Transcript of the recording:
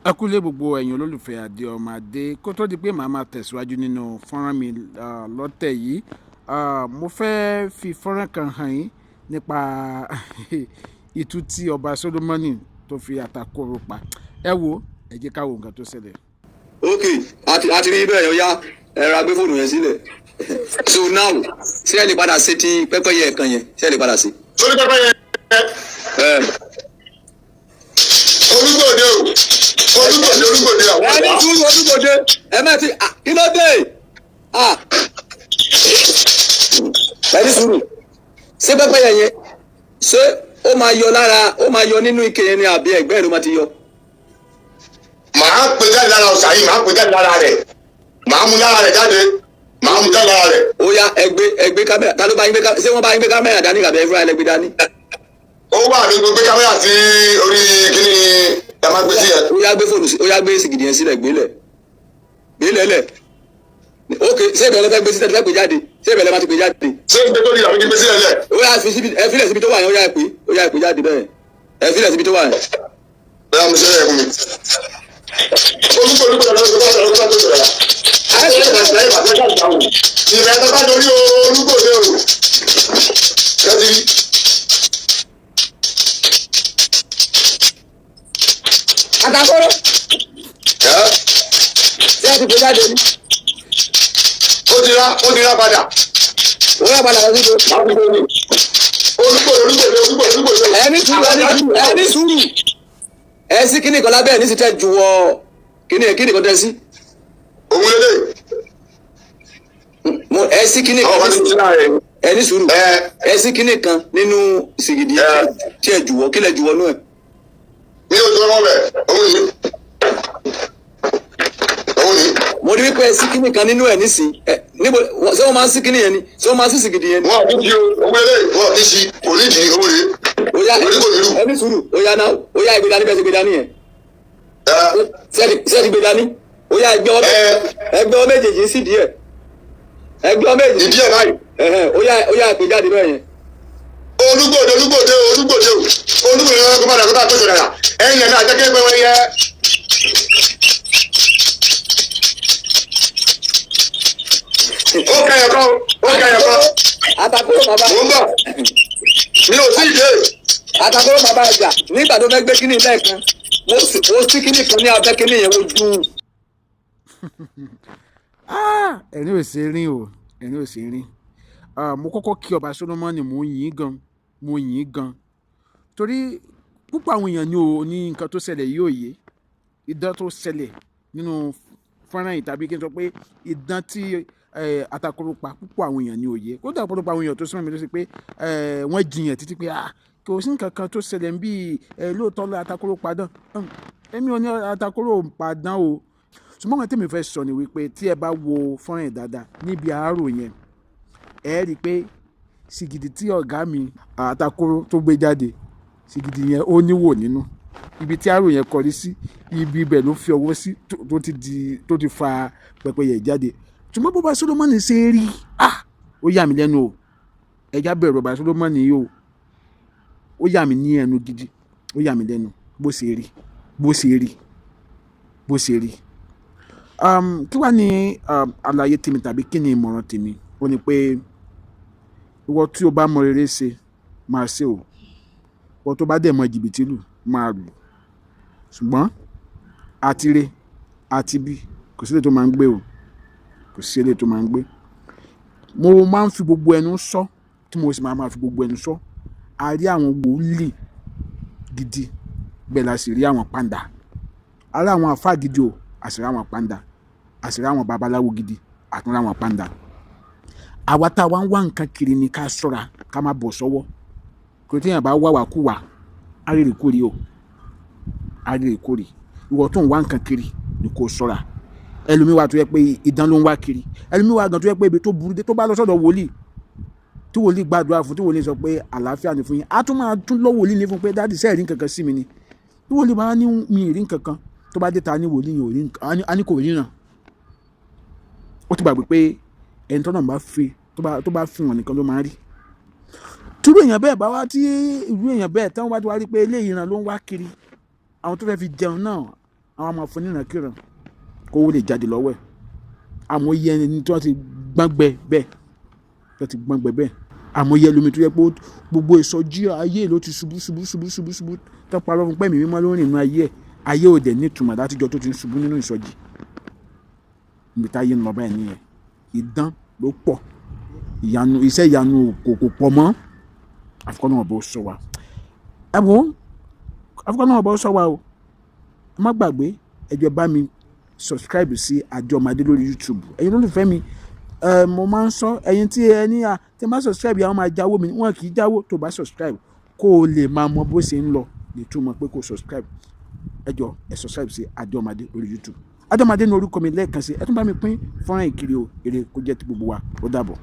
Ẹ kú lé gbogbo ẹ̀yin olólùfẹ́ Adé ọmọ Adé. Kó tó di pé màá máa tẹ̀síwájú nínú fọ́nrán mi lọ́tẹ̀ yìí, mo fẹ́ fi fọ́nrán kan hàn yín nípa ìtú tí ọba Solomoni tó fi àtakòrò pa. Ẹ wo, ẹ jẹ́ ká wo nǹkan tó ṣẹlẹ̀. Ok, àti rí bẹ́ẹ̀ yọ ya ẹ ra gbé fóònù yẹn sílẹ̀. So now, ṣé ẹ lè padà sí ti pẹ́pẹ́yẹ kan yẹn? Ṣé ẹ lè padà sí? Sórí pẹ́pẹ́yẹ. Ẹ Olúgbòde o, Olúgbòde, Olúgbòde àwọn ẹ ní ọ̀dọ́. sùúrù, Olúgbòde, ẹ má ti kí ló dé? Ẹ ní sùúrù. Ṣé pẹ́pẹ́yẹ yẹn, ṣé ó máa yọ lára, ó máa yọ nínú ike yẹn ni, àbí ẹ̀gbẹ́ ẹ̀ ló máa ti yọ? Màá pè jáde lára ọ̀sà yìí, màá pè jáde lára rẹ̀, màá mú lára rẹ̀ jáde, màá mú jáde lára rẹ̀. Ó yá, ẹ gbé, ẹ gbé kámẹ́rà. Ta ló bá yín gbé kámẹ́rà? Ṣé wọ́n bá yín gbé kámẹ́rà dání, àbí ẹ fúnra ẹ lẹ gbé dání? Ó wà ní gbé kámẹ́rà sí orí kíní ẹ máa gbé sí ẹ. Ó yá, gbé fóònù sí. Ó yá, gbé sìgìdì yẹn sílẹ̀, gbélẹ̀, gbélẹ̀ lẹ̀. Ok, ṣé ìbẹ̀rẹ̀ fẹ́ gbé sílẹ̀, fẹ́ gbé jáde? Ṣé ìbẹ̀rẹ̀ máa ti gbé jáde? Ṣé ń gbé tó di àbí kí n gbé sílẹ̀ lẹ̀? Ó yá, fi síbi, ẹ filẹ̀ síbi tó wà yẹn. Ó yá, ẹ pè, ó yá, ẹ pè jáde bẹ́ẹ̀. Ẹ filẹ̀ síbi tó wà yẹn. Bẹ́ẹ̀ mo ṣe é fún mi. Olúgbòde, Olúgbòde, Olúgbòde, Olúgbòde. Ìrẹ̀ tó bá dorí o, Olúgbòde o. Kẹ́tì rí. Àtàkọ́rọ́. Ẹ́ Ṣé ẹ ti gbé jáde ni? Ó ti rá, ó ti rá padà. Ó yá, padà lọ síbi. Màá fi gbé ní. Olúgbòde, Olúgbòde, Olúgbòde, Olúgbòde. Ẹ ní sùúrù, ẹ ní sùúrù, ẹ ní sùúrù. Ẹ sí kíní kan lábẹ́ ẹ̀ ní sì tẹ́ ju wọ kíní kíní kan tẹ́ sí. Òun lélẹ̀. Mo ẹ sí kíní Àwọn kan. kan ti ti láàrin. Ẹ ní sùúrù. Ẹ Ẹ sí kíní kan nínú sìgìdì Ẹ. tí ẹ jùwọ́, kílẹ̀ jùwọ́ nú ẹ̀. Mi ò tó ọmọ bẹ̀. Òun ni. Òun ni. Mo rí wípé ẹ sí kíní kan nínú ẹ̀ nísìn. Ẹ níbo? Ṣé wọ́n máa ń sí kíní yẹn ni? Ṣé wọ́n máa ń sí sìgìdì yẹn ni? Wọ́n àti ti o. Òun lélẹ̀. Wọ́n àti si. Kò ní di òun rèé. Ó yá. Orí kò ní rú. Ẹ ní sùúrù. Ó yá náà, ó yá, ìgbé dání bẹ́ẹ̀ ṣe gbé dání yẹn. Ẹ Ṣé ẹ ti gbé dání? Ó yá, ẹgbẹ́ ọmọ Ẹ. ẹgbẹ́ ọmọ méjèèjì sí díẹ̀, ẹgbẹ́ ọmọ méjèèjì. Ìdí ẹ̀ báyìí. Ẹ̀hẹ̀n, ó yá, ó yá, ìpè jáde bẹ́ẹ̀ yẹn. Olúgbòde, Olúgbòde, Olúgbòde o. Olúgbòde kó padà, kó bá tó sọ̀rọ̀ ẹ̀yìn ẹ̀mí àjẹkẹ́ pé wọ́n yẹ. Ó kẹyọ̀ kan, ó kẹyọ̀ kan. Àtàkùrọ̀ bàbá. Mò ń bọ̀. Mi ò tí ì dé. Àtàkùrọ̀ bàbá ẹja, nígbà tó fẹ́ gbé kíní lẹ́ẹ̀kan, mo sí kíní kan ní abẹ́ kíní yẹn ojú. Ẹ̀rín ò ṣe rín o, ẹ̀rín ò ṣe rín. Mo kọ́kọ́ kí ọba Solomoni, mo yìn ín gan, mo yìn ín gan, torí púpọ̀ àwọn èèyàn ní o ní nǹkan tó ṣẹlẹ̀ yìí ò yé. Idán tó ṣẹlẹ̀ nínú fọ́nrán yìí, tàbí kí n sọ pé idán tí Atakoro pa, púpọ̀ àwọn èèyàn ní òye. Kódà ọ̀pọ̀lọpọ̀ àwọn èèyàn tó súnmọ́ mi ló ṣe pé wọ́n jiyàn títí pé kò sí nǹkan kan tó ṣẹlẹ̀ ń bí lóòótọ́ lọ Atakoro padàn. Èmi ò ní Atakoro padàn o, ṣùgbọ́n nǹkan tèmi fẹ́ sọ ni wípé tí ẹ bá wo fọ́nrán yìí dáadáa níbi àárò yẹn, ẹ rí i pé sìgìdì tí ọ̀gá mi Atakoro tó gbé jáde, sìgìdì yẹn ó níwò nínú. Ibi tí àárò yẹn kọrí sí, ibi ibẹ̀ ló fi ọwọ́ sí tó ti di tó ti fa pẹ́pẹ́yẹ jáde. Ṣùgbọ́n bó bá Solomoni ṣe rí, ó yà mí lẹ́nu o. Ẹja bẹ̀rù ọba Solomoni yìí o. Ó yà mí ní ẹnu gidi, ó yà mí lẹ́nu bó ṣe rí, bó ṣe rí, bó ṣe rí. Kí wàá ní àlàyé tèmi tàbí kí ni ìmọ̀ràn tèmi? Ó ní pé ìwọ tí o bá mọ rere ṣe, máa ṣe o. Ìwọ tó bá dẹ̀ mọ jìbìtì lù, máa lù. Ṣùgbọ́n àtire àti bí, kò sí èlé tó máa ń gbé o, kò sí èlé tó máa ń gbé. Mo máa ń fi gbogbo ẹnu sọ, tí mo sì máa fi gbogbo ẹnu sọ. A rí àwọn wòlíì gidi, bẹ́ẹ̀ la sì rí àwọn pàǹdà. A rí àwọn àfáà gidi o, a sì rí àwọn pàǹdà. A sì rí àwọn babaláwo gidi, a tún rí àwọn pàǹdà. Àwa tá a wá ń wá nǹkan kiri ni ká ṣọ́ra, ká má bọ̀ sọ́wọ́. Kò tí èèyàn bá wá wà kú wà, á rí ìrìkúri o, á rí ìrìkúri. Ìwọ tó ń wá nǹkan kiri ni kó ṣọ́ra. Ẹlòmíì wà tó yẹ pé idán ló ń wá kiri. Ẹlòmíì wà gan tó yẹ pé ibi tó burú dé, tó bá lọ sọ́dọ̀ wòlíì, tí wòlíì gbàdúrà fún, tí wòlíì sọ pé àlàáfíà ni fún yín, á tún máa tún lọ wòlíì ní fún pé, "Daddy, ṣé ẹ rí nǹkan kan sí mi ni?" Tí wòlíì bá ní mi ì rí nǹkan kan, tó bá dé ta ní wòlíì yẹn ò rí nǹkan, á ní kò ríran. Ó ti gbàgbé pé ẹni tọ́nà bá fi tó bá fi wọn nìkan ló máa ń rí. Tírú èèyàn bẹ́ẹ̀ bá wá, tí irú èèyàn bẹ́ẹ̀ tí wọ́n bá ti wá rí pé eléyìí ìran ló ń wá kiri, àwọn tó fẹ́ fi jẹun náà. Àwọn máa fún nírankiran kówó lè jáde lọ́wọ́ ẹ̀. Àmọ́ iye ẹni tí wọ́n ti gbọ́ngbẹ bẹ́ẹ̀, tí wọ́n ti gbọ́ngbẹ bẹ́ẹ̀. Àmọ́ iye ẹlòmíì tó yẹ pé gbogbo ìsọjí ayé ló ti ṣubú, ṣubú, ṣubú, ṣubú, ṣubú, tó parọ́ fún pẹ́ẹ́mì mímọ́ lórí inú ayé ẹ̀. Ayé ò dẹ̀ ní ìtumọ̀ látijọ́ tó ti ń ṣubú nínú ìsọjí. Ibi táyé ń lọ báyìí nìyẹn. Idán ló pọ̀, ìyanu, iṣẹ́ ìyanu kò pọ̀ mọ́. Àfikún náà bó sọ wa. Ẹ wo, àfikún náà bó sọ wa o. Ẹ má gbàgbé, ẹ jọ̀ọ́, bá mi subscribe sí Àjọmọ̀adé lórí YouTube. Ẹ̀yin olólùfẹ́ mi, ẹ mo máa ń sọ, ẹ̀yin tí ẹ ní à tí ẹ bá subscribe, àwọn máa jáwó mi. Wọn kì í jáwó. Tó bá subscribe, kó o lè máa mọ bó ṣe ń lọ lè túmọ̀ pé kó subscribe. Ẹ jọ̀ọ́, ẹ subscribe sí Àjọmọ̀adé lórí YouTube. Àjọmọ̀adé ní orúkọ mi lẹ́ẹ̀kan sí. Ẹ tún bá mi pín fọ́nrán ìkiri o. Ire kó jẹ́ ti gbogbo wa. Ó dàbọ̀.